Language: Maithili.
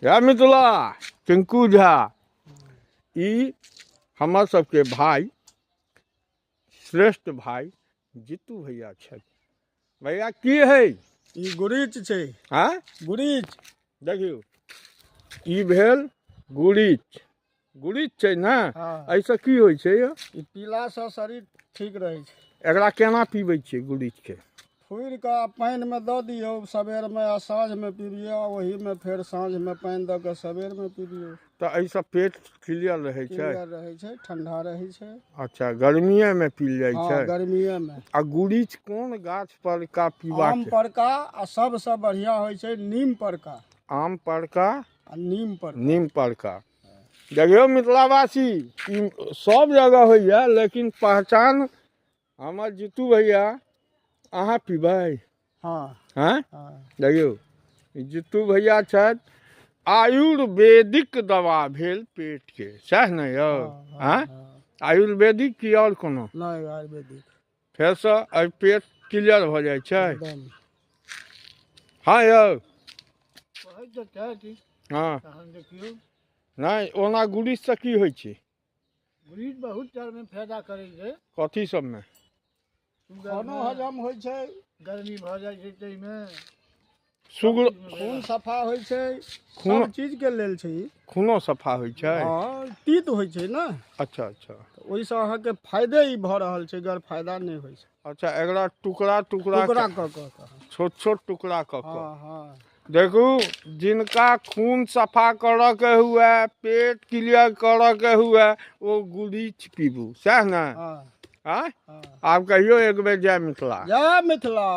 जय मिथिला। टिंकू झा ई हमर सबके भाई, श्रेष्ठ भाई जीतू भैया छथि। भैया की है? ई गुरीच छै। आँय? गुरीच। देखियौ, ई भेल गुरीच। गुरीच छै ने? हँ। एहिसँ की होइ छै यौ? ई पीलासँ शरीर ठीक रहै छै। एकरा केना पीबै छियै गुरीचके? थुड़ि कऽ पानिमे दऽ दियौ सबेरमे आ साँझमे पीबियौ, आ ओहीमे फेर साँझमे पानि दऽ कऽ सबेरमे पीबियौ। तऽ एहिसँ पेट क्लियर रहै छै? क्लियर रहै छै, ठंडा रहै छै। अच्छा, गर्मिएमे पील जाइ हँ छै? गर्मिएमे। आ गुरीच कोन गाछ पर का पीबाक? आम परका, आ सबसँ बढ़िआँ होइ छै नीम परका। आम परका आ नीम पर। नीम परका। देखियौ मिथिलावासी, ई सब जगह होइए, लेकिन पहचान हमर जीतू भैया। अहाँ पीबै? हँ। हँ? हँ। देखियौ, जीतू भैया छथि, आयुर्वेदिक दवा भेल पेटके, सएह ने यौ? हँ। आँय? आयुर्वेदिक की आओर कोनो? नहि, आयुर्वेदिक। फेरसँ एहि पेट क्लियर भऽ जाइ छै? एकदम। हँ यौ। कहै तऽ छथि। हँ। तहन देखियौ। नहि, ओना गुरीचसँ की होइ छै? गुरीच बहुत तरहमे फायदा करै छै। कथी सबमे? खानो हजम होइ छै। गर्मी भऽ जाइ छै ताहिमे। सुगर। खून सफा होइ छै। खून- सब चीजके लेल छै ई। खूनो सफा होइ छै? हँ, तीत होइ छै ने। अच्छा अच्छा। तऽ ओहिसँ अहाँके फायदे ई भऽ रहल छै, गैर फायदा नहि होइ छै। अच्छा, एकरा टुकड़ा टुकड़ा टुकड़ा कऽ कऽ कऽ। छोट छोट टुकड़ा कऽ कऽ। हँ हँ। देखू, जिनका खून सफा करऽके हुए, पेट क्लियर करऽके हुए, ओ गुरीच पीबू, सएह ने? हँ। आँय? हँ। आब कहियौ एक बेर जय मिथिला। जय मिथिला।